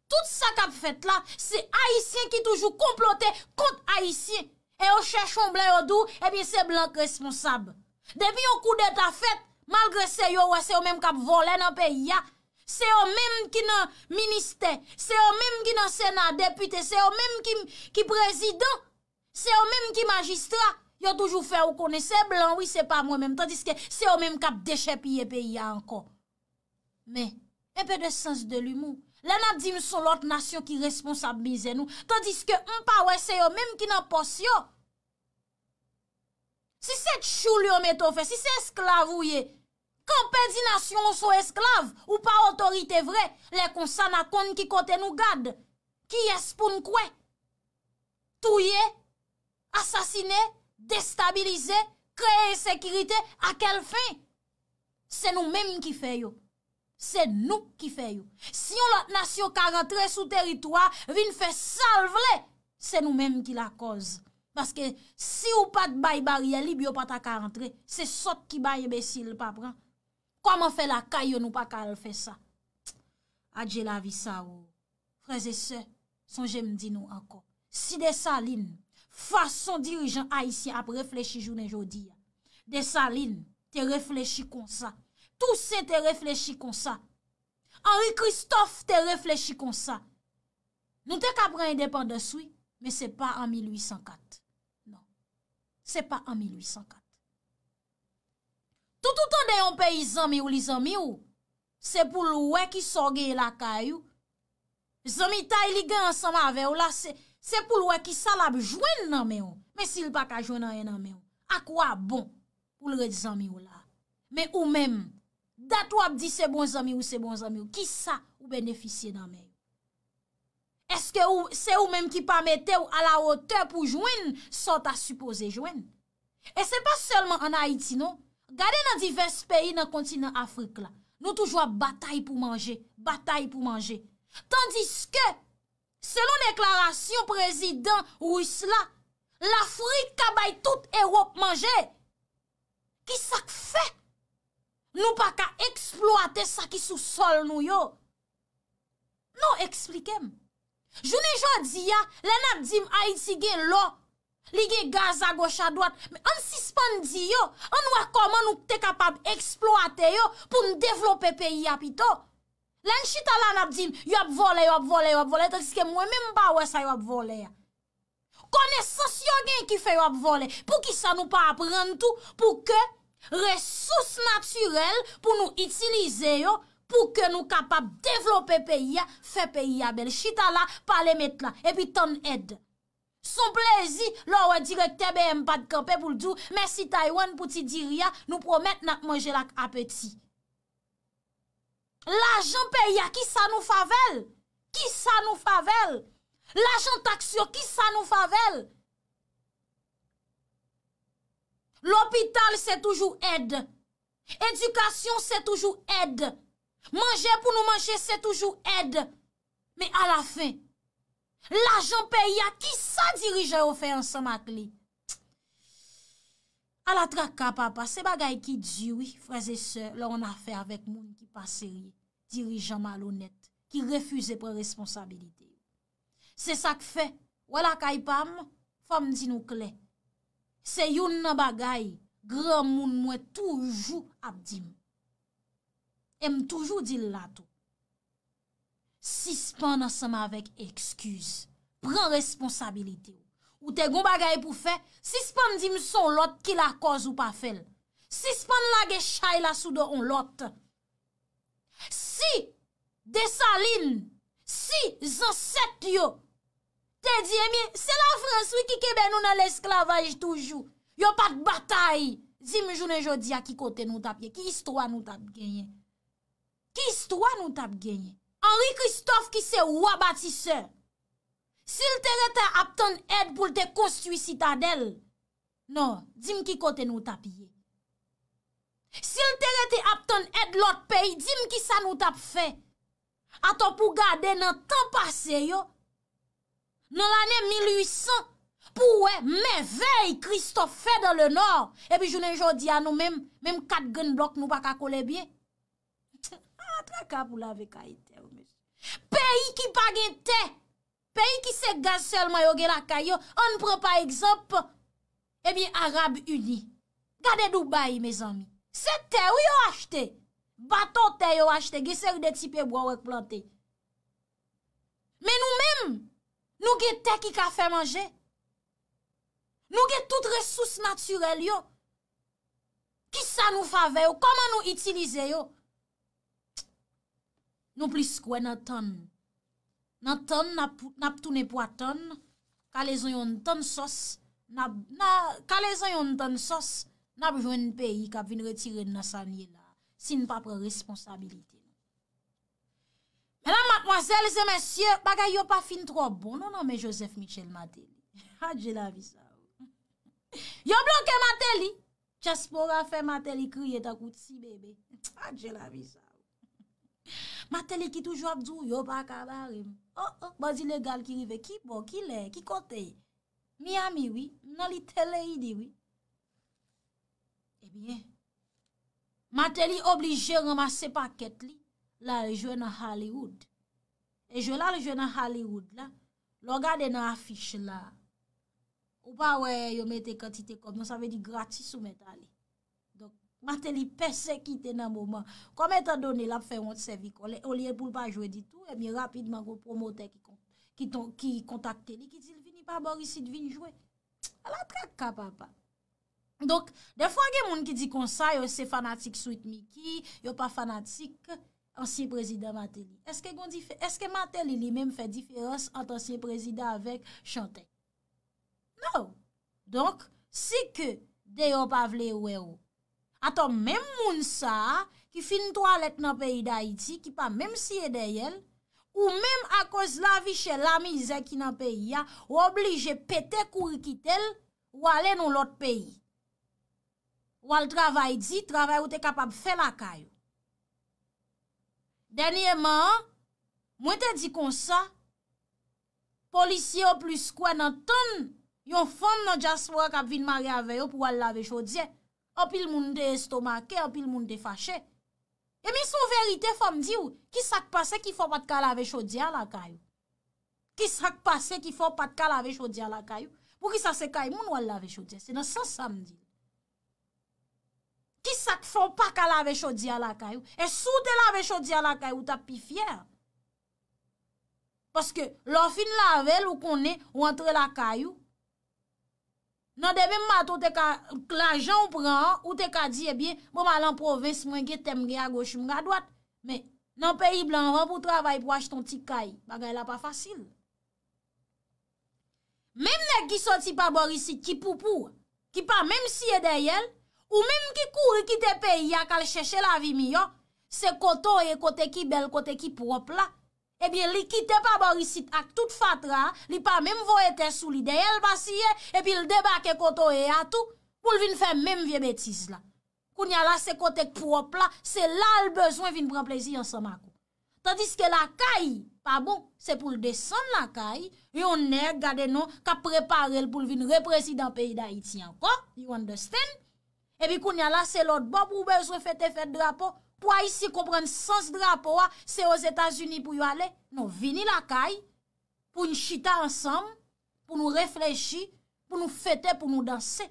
Tout sa k ap fèt la, se Ayisyen ki toujou konplote kont Ayisyen. E yo chèche yon blan, yo di w, ebyen, se blan k responsab. Depi yon koudeta fèt, malgre se yo, w wè, se yo menm k ap vòlè nan peyi a. Se yo menm ki nan ministè, se yo menm ki nan Sena, depite, se yo menm ki, ki prezidan, se yo menm ki majistra. Yo toujou fè ou konnen se blan, wi, se pa mwen menm, tandiske se yo menm k ap dechèpiye peyi a ankò. Men, Un peu de sens de l'humour. Lè n ap di m se yon lòt nasyon ki responsab mizè nou, tandiske m pa wè se yo menm ki nan pòs yo. Si se tchoul yo mete w fè, si se esklav ou ye, kanpe di nasyon w se w esklav, ou pa otorite vre, lè konsa n a konn ki kote nou gad, kiyès pou n kwè, touye, asasine, destabilize, kreye ensekirite, a kèl fen? Se nou menm ki fè yo. Se nou ki fè yo. Si yon lòt nasyon ka rantre sou teritwa, vin fè sa l vle, se nou menm ki lakòz. Paske si w pa t bay baryè lib, yo pa ta ka rantre. Se sòt ki bay enbesil pa pran. Kòman fè lakay yo nou pa ka al fè sa? Adje lavi sa o. Frè e sè, sonje m di nou ankò, si Desalin, fason dirijan ayisyen ap reflechi jounen jodi a, Desalin te reflechi konsa, Tousen te reflechi konsa, Anri Kristòf te reflechi konsa, nou te ka pran endepandans wi, men se pa an mil uit san kat. Non, se pa an mil uit san kat. Tout ou tande yon peyi zanmi w, li zanmi w, se pou l wè kisa w genyen lakay ou. Zanmitay li gen ansanm avè w la, se, se pou l wè kisa l ap jwenn nan men w. Men si l pa ka jwenn anyen nan men w, akwabon pou l ret zanmi w la? Men ou menm, dat w ap di se bon zanmi w, se bon zanmi w, kisa ou benefisye nan men yo? Èske ou, se ou menm ki pa mete w a la wotè pou jwenn sa w ta sipoze jwenn? E se pa sèlman ann Ayiti non. Gade nan divès peyi nan kontinan Afrik la. Nou toujou ap batay pou manje, batay pou manje. Tandiske, selon deklarasyon prezidan ris la, Lafrik ka bay tout Ewòp manje. Kisa k fè nou pa ka eksplwate sa ki sou sòl nou yo? Non, eksplike m. Jounen jodi a, lè n ap di m Ayiti gen lò, li gen gaz agoch adwat, men ann sispann di yo, ann wè kòman nou te kapab eksplwate yo pou n devlope peyi a pito. Lè n chita la, n ap di m, y ap vòlè, y ap vòlè, y ap vòlè, tandiske mwen menm m pa wè sa y ap vòlè a. Konesans yo gen ki fè yo ap vòlè. Poukisa nou pa aprann tou pou ke resous natirèl pou nou itilize yo, pou ke nou kapab devlope peyi a, fè peyi a bèl? Chita la, pale met la, epi tann èd. Se yon plezi lè w wè direktè B M pa t kanpe pou l di w mèsi Taiwan pou ti diri a, nou pwomèt n ap manje l ak apeti. Lajan peyi a, kisa nou favè l? Kisa nou favè l? Lajan taks yo, kisa nou favè l? Lopital se toujou èd. Edikasyon se toujou èd. Manje pou nou manje se toujou èd. Men alafen, lajan peyi a, kisa dirijan yo fè ansanm ak li? Ala traka papa, se bagay ki di wi, frè e sè, lè w annafè avèk moun ki pa serye, dirijan malonèt, ki refize pran responsabilite yo. Se sa k fè, wè lakay pa m, fò m di nou klè, se youn nan bagay granmoun mwen toujou ap di m. E m toujou di l la tou. Sispann ansanm avèk ekskiz. Pran responsabilite w. Ou te gon bagay pou fè, sispann di m se yon lòt ki lakòz ou pa fè l. Sispann lage chay la sou do yon lòt. Si Desalin, si zansèt yo te di, ebyen, se Lafrans wi ki kenbe nou nan lesklavaj toujou. Yo pa t batay. Di m jounen jodi a ki kote nou t ap ye, ki istwa nou t ap genyen? Ki istwa nou t ap genyen? Anri Kristòf ki se wa batisè, si l te rete ap tann èd pou l te konstwi sitadèl, non, di m ki kote nou t ap ye? Si l te rete ap tann èd lòt peyi, di m kisa nou t ap fè? Atò pou gade nan tan pase yo, nan lane mil uit san, pou w wè mèvèy Kristòf fè dans le Nord, epi jounen jodi a nou menm, menm kat grenn blòk nou pa ka kole byen. Ala traka pou lave kay tè yo, mesye. Peyi ki pa gen tè, peyi ki se gaz sèlman yo gen lakay yo, ann pran pa egzanp, ebyen, Arab Ini. Gade Dubai, mezanmi. Se tè wi yo achte. Bato tè yo achte, gen seri de ti pyebwa w wè k plante. Men nou menm, nou gen tè ki ka fè manje. Nou gen tout resous natirèl yo. Kisa nou favè yo? Kòman nou itilize yo? Nou plis kwè nan tann. Nan tann, n ap, n ap tounen pwa tann, kale zonyon n tann sòs, n ap, na, kale zonyon n tann sòs, n ap jwenn peyi k ap vin retire n nan sa n ye la, si n pa pran responsabilite nou. Medam, madmwazèl e mesye, bagay yo pa fin twò bon non nan men Joseph Michel Martelly. Adje lavi sa. Yo bloke Martelly. Dyaspora fè Martelly kriye tankou ti bebe. Adje lavi sa. Martelly ki toujou ap di w yo pa ka bare m. Oh, oh, bandi legal ki rive. Ki bò, ki lè, ki kote? Miami, wi. M nan Little Haiti, wi. Ebyen, Martelly oblije ranmase pakèt li, l al jwe nan Hollywood. E jwe l al jwe nan Hollywood la, lè w gade nan afich la, ou pa wè yo mete kantite kòb, non, sa vle di gratis ou mèt ale. Donk, Martelly pèsekite nan moman. Kòm etandone l ap fè wont sèvi kò, lè, olye pou l pa jwe ditou, ebyen, rapidman, gon pwomotè ki kon-, ki ton-, ki kontakte li, ki di l vini pa bò isit, vin jwe. Ala traka, papa. Donk, defwa gen moun ki di konsa, yo se fanatik Sweet Micky, yo pa fanatik ansyen prezidan Martelly. Èske gon dife-, èske Martelly li menm fè diferans ant ansyen prezidan avèk chantè? No. Donk, si ke deyò pa vle wè w, atò menm moun sa a ki fin twalèt nan peyi Dayiti, ki pa menm siye dèyè l, ou menm akoz lavi chè, lamizè ki nan peyi a, w oblije pete kouri kite l, w ale nan lòt peyi. W al travay di, travay ou te kapab fè lakay ou. Dènyèman an, mwen te di konsa, polisye yo plis kwè nan tann yon fanm nan dyaspora k ap vin marye avè yo pou al lave chodyè. Anpil moun te estomake, anpil moun te fache. Ebyen, se yon verite, fò m di w, ki sa k pase ki fè w pa t ka lave chodyè a lakay ou? Ki sa k pase ki fè w pa t ka lave chodyè a lakay ou? Poukisa se kay moun w al lave chodyè? Se nan sans sa m di l. Ki sa k fè w pa ka lave chodyè a lakay ou? E si w te lave chodyè a lakay ou, w t ap pi fyè. Paske lè w fin lave l, ou konnen, ou antre lakay ou. Nan demen maten, ou te ka, lajan ou pran an, ou te ka di, ebyen, bon, m al an pwovens, mwen gen tè m gen agoch, m gen adwat. Men, nan peyi blan, anvan pou w travay pou w achte yon ti kay, bagay la pa fasil. Menm nèg ki soti pa bò isit, ki poupou, ki pa menm siye dèyè l, ou menm ki kouri kite peyi a k al chèche lavi miyò, se kote w ye, kote ki bèl, kote ki pwòp la. Ebyen, li kite pa bò isit ak tout fatra a, li pa menm voye tè sou li, dèyè l pa siye, epi l debake kote w ye a tou, pou l vin fè menm vye betiz la. Kounye a la, se kote k pwòp la, se la l bezwen vin pran plezi ansanm ak ou. Tandiske lakay pa bon, se pou l desann lakay, yon nèg, gade non, k ap prepare l pou l vin reprezidan peyi Dayiti ankò, you understand? Epi kounye a la, se lòt bò pou w bezwen fete fèt drapo. Pou Ayisyen konprann sans drapo a, se Ozetazini pou yo ale. Non, vini lakay, pou n chita ansanm, pou nou reflechi, pou nou fete, pou nou danse.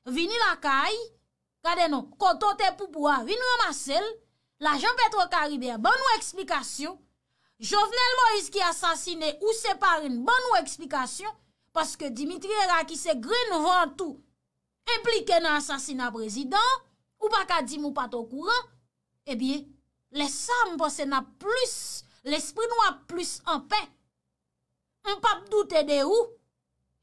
Vini lakay, gade non, kote w te poupou a, vin ranmase l, lajan Petwokaribe a, ban nou eksplikasyon, Jovenel Moïse ki asasine ou se parenn, ban nou eksplikasyon, paske Dimitri Hérard ki se grenn van tou, enplike nan asasina prezidan, ou pa ka di m ou pa t okouran, ebyen, lè sa a m panse n ap plis, lespri nou ap plis anpè. M p ap doute de ou.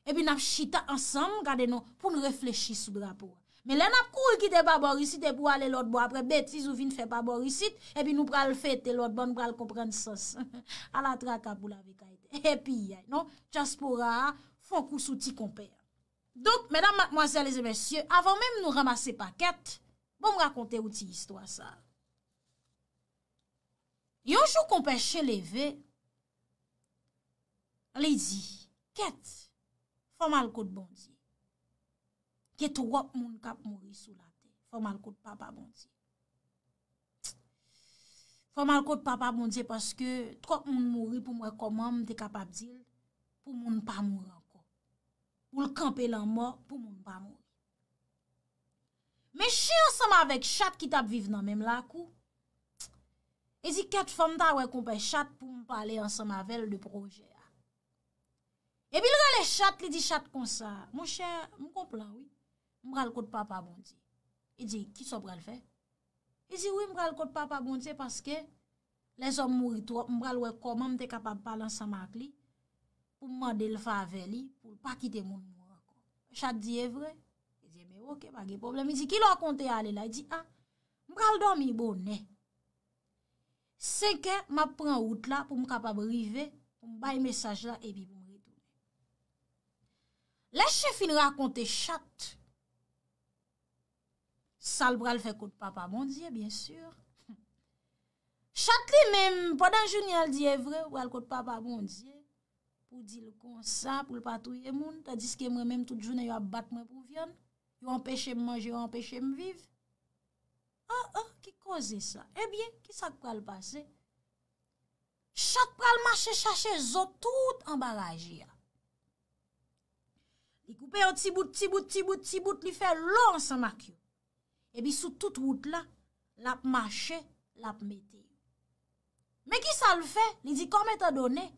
Epi n ap chita ansanm, gade non, pou n reflechi sou drapo a. Men lè n ap kouri kite pa bò isit epi w ale lòt bò, apre betiz ou vin fè pa bò isit, epi nou pral fete lòt bò, nou pral konprann sans. Ala traka pou lave kay tè. Epi, non, dyaspora a, fè yon kou sou ti konpè a. Donk, medam, madmwazèl e mesye, avan menm nou ranmase pakèt, bon, m rakonte w ti istwa sa a. Yon jou, konpè Chen leve, li di, kèt, fò m al kot Bondye. Gen twòp moun k ap mouri sou latè. Fò m al kot Papa Bondye. Fò m al kot Papa Bondye paske twòp moun mouri pou m wè kòman m te kapab di l pou moun pa mouri ankò. Pou l kanpe lanmò pou moun pa mouri. Men chen ansanm avèk chat ki t ap viv nan menm lakou, li di, kèt, fò m ta wè konpè chat pou m pale ansanm avè l de pwojè a. Epi l rele chat, li di chat konsa, monchè, m gon plan wi. M pral kot Papa Bondye. Li di, kisa w pral fè? Li di, wi, m pral kot Papa Bondye paske lèzòm mouri twòp, m pral wè kòman m te kapab pale ansanm ak li pou m mande l favè li, pou l pa kite moun mouri ankò. Chat di, e vre? Li di, ebyen, oke, pa gen pwoblèm. Li di, kilè w konte ale la? Li di, a, m pral dòmi bonè. Senkè, m ap pran wout la pou m kapab rive, pou m bay mesaj la, epi pou m retounen. Lè chen fin rakonte chat sa l pral fè kot Papa Bondye, byen si. Chat li menm, pandan jounen an, l di, e vre, ou pral kot Papa Bondye pou di l konsa, pou l pa touye moun, tandiske mwen menm, tout jounen, yo ap bat mwen pou vyann, yo anpeche m manje, yo anpeche m viv. Oh, oh, ki koze sa? Ebyen, ki sa k pral pase? Chat pral mache chache zo tout anba raje a. Li koupe yo ti bout, ti bout, ti bout, ti bout, li fè lo ansanm ak yo. Epi sou tout wout la, l ap mache, l ap mete yo. Men ki sa l fè? Li di, kòm etandone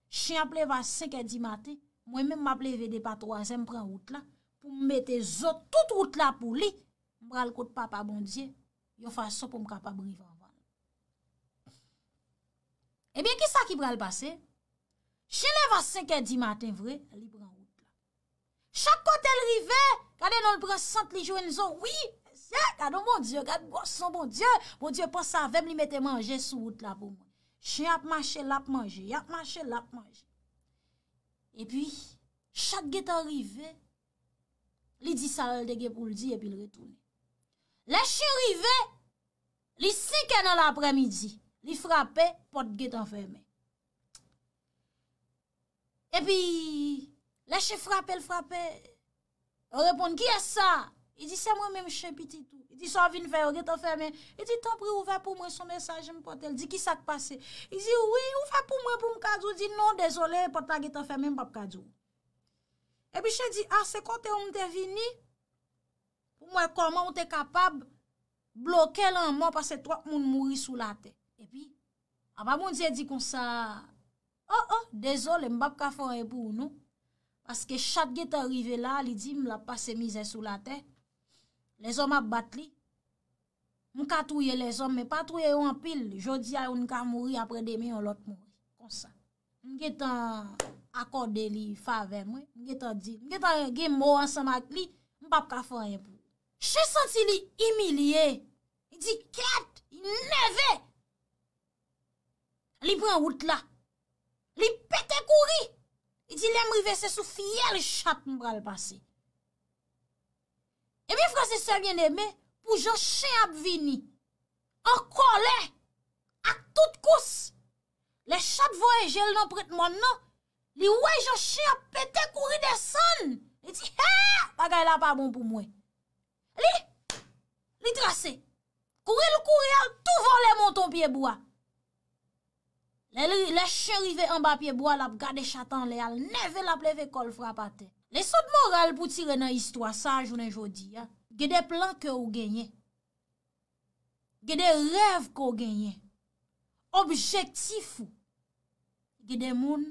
chen ap leve a senk è di maten, mwen menm m ap leve depi a twazè, m pran wout la, pou m mete zo tout wout la pou li, m pral kot Papa Bondye, yon fason pou m kapab rive anvan l. Ebyen, ki sa ki pral pase? Chen leve a senk è di maten vre, li pran wout la. Chak kote l rive, gade non, l pran sant, li jwenn zo. Wi, mesye, gade yon Bondye, gade gwòs yon Bondye. Bondye panse avè m, li mete manje sou wout la pou mwen. Chen ap mache, l ap manje, y ap mache, l ap manje. Epi, chat gentan rive, li di sa l te gen pou l di, epi l retounen. Lè chen rive, li senk è nan laprèmidi, li frape, pòt gentan fèmen. Epi, lè chen frape, l frape, yo reponn, kiyès sa? Li di, se mwen menm, chen pitit ou. Li di, sa w vin fè, yo gentan fèmen. Li di, tanpri, ouvè pou mwen, se yon mesaj m pote. L di, ki sa k pase? Li di, wi, ouvè pou mwen, pou m ka di w. Di, non, dezole, pòt la gentan fèmen, m p ap ka di w. Epi chen di, a, se kote w m te vini, pou m wè kòman w te kapab bloke lanmò, paske twòp moun mouri sou latè. Epi, Papa Bondye di konsa, o, o, dezole, m p ap ka fè anyen pou ou, non. Paske chat gentan rive la, li di m l ap pase mizè sou latè. Lèzòm ap bat li. M ka touye lèzòm, men pa touye yo anpil. Jodi a, youn ka mouri, apre demen, yon lòt mouri. Konsa. M gentan akòde li favè mwen. M gentan di, m gentan gen mo ansanm ak li. M p ap ka fè anyen pou ou. Chen santi li imilye. Li di, kèt, li nève. Li pran wout la. Li pete kouri. Li di, lè m rive, se sou fyèl chat m pral pase. Ebyen, frè e sè byeneme, pou jan chen ap vini, an kòlè, ak tout kous, lè chat voye je l nan prent mòn nan, li wè jan chen ap pete kouri desann. Li di, hè, bagay la pa bon pou mwen. Li, li trase. Kouri l kouri al tou vole monte yon pye bwa. Lè li, lè chen rive anba pye bwa, l ap gade chat anlè a, l nève, l ap leve kò l frape atè. Leson de moral pou tire nan istwa sa a jounen jodi a, gen de plan ke w genyen. Gen de rèv ke w genyen. Objektif ou. Gen de moun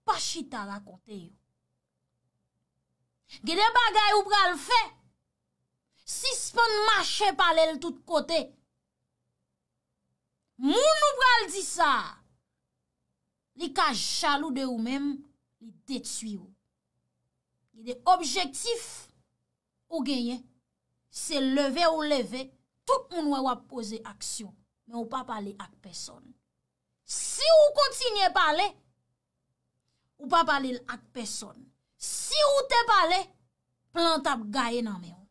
pa chita rakonte yo. Gen de bagay ou pral fè. Sispann mache pale l tout kote. Moun ou pral di sa a, li ka jalou de ou menm, li detwi ou. Gen de objektif ou genyen, se leve ou leve, tout moun wè w ap poze aksyon, men ou pa pale ak pèsonn. Si ou kontinye pale, ou pa pale l ak pèsonn. Si ou te pale, plan t ap gaye nan men w.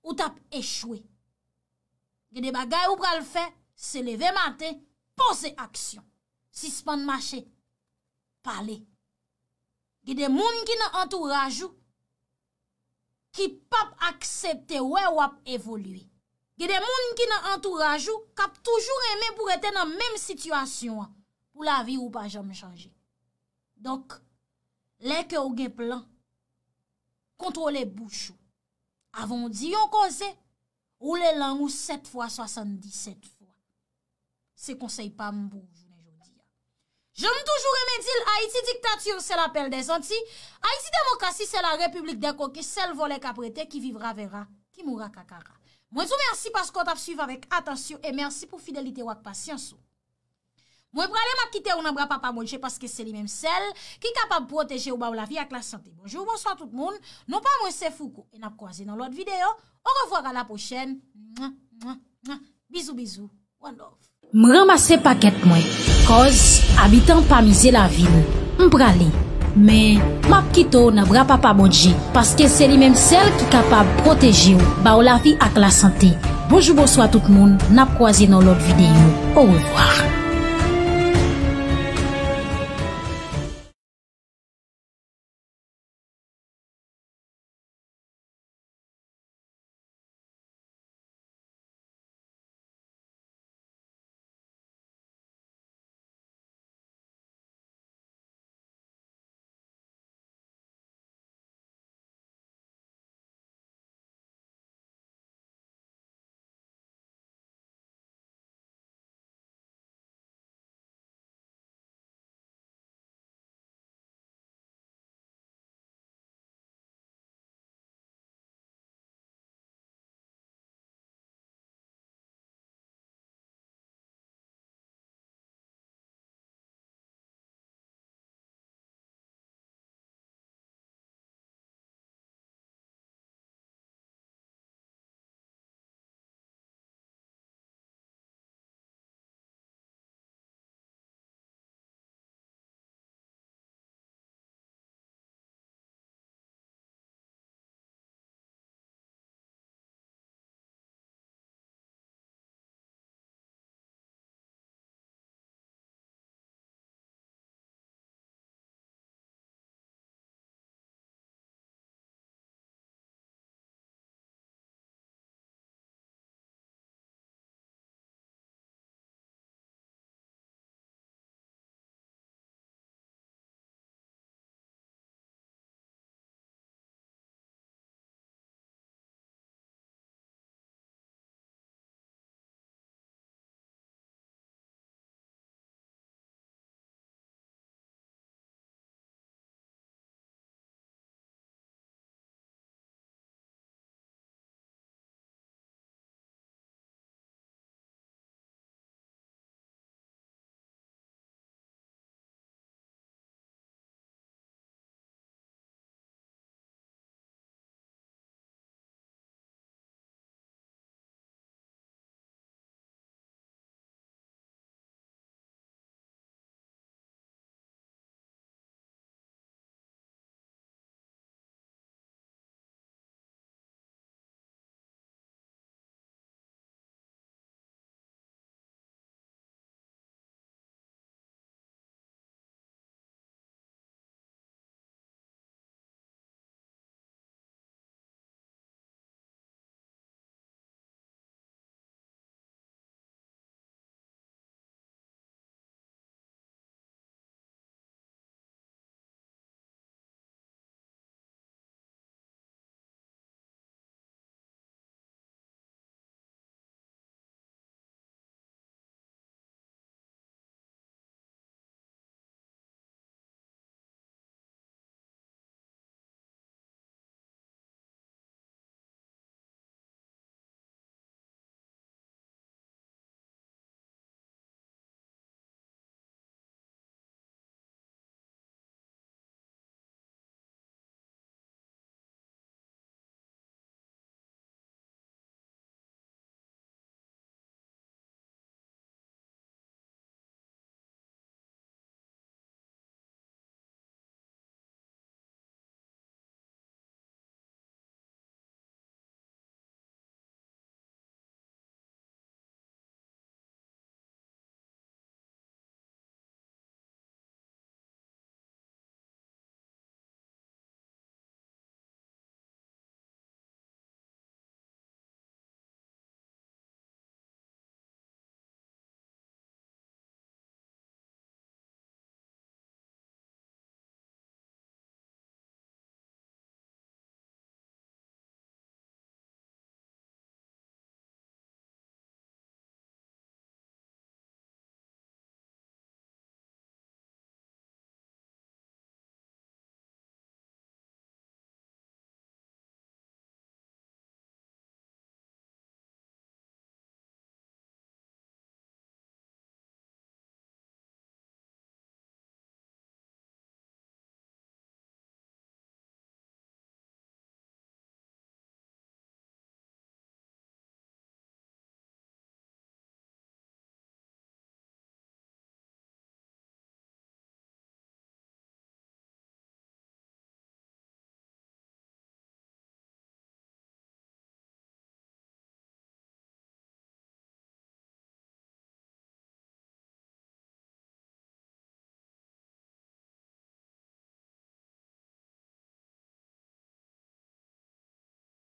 Ou t ap echwe. Gen de bagay ou pral fè, se leve maten, poze aksyon. Sispann mache, pale. Gen de moun ki nan antouraj ou ki p ap aksepte wè w ap evolye. Gen de moun ki nan antouraj ou k ap toujou renmen pou rete nan menm sitiyasyon an, pou lavi ou pa janm chanje. Donk, lè ke w gen plan, kontwole bouch ou. Avan w di yon koze, woule lang ou sèt fwa, swasanndisèt fwa. Se konsèy pa m pou ou jounen jodi a. Jan m toujou renmen di l, Ayiti diktature, c'est l'appel des Antilles. Ayiti démocratie, c'est la République des coquins, sèl vòlè k ap rete, qui vivra verra, qui mourra kakara. Mwen di w mèsi paske w t ap swiv avèk atansyon e mèsi pou fidelite w ak pasyans ou. Mwen prale, m ap kite w nan bra Papa Bondye, paske se li menm sèl ki kapab pwoteje w, ba w lavi ak lasante. Bonjou, bonswa tout moun. Non pa mwen se Fouco, e n ap kwaze nan lòt videyo. Orevwa, à la pwochèn. Mwa, mwa, mwa. Bizou, bizou. One love. M ranmase pakèt mwen, cause abitan pa mize lavil. M prale, men m ap kite w nan bra Papa Bondye, paske se li menm sèl ki kapab pwoteje w, ba w lavi ak lasante. Bonjou, bonswa tout moun, n ap kwaze nan lòt videyo. Orevwa.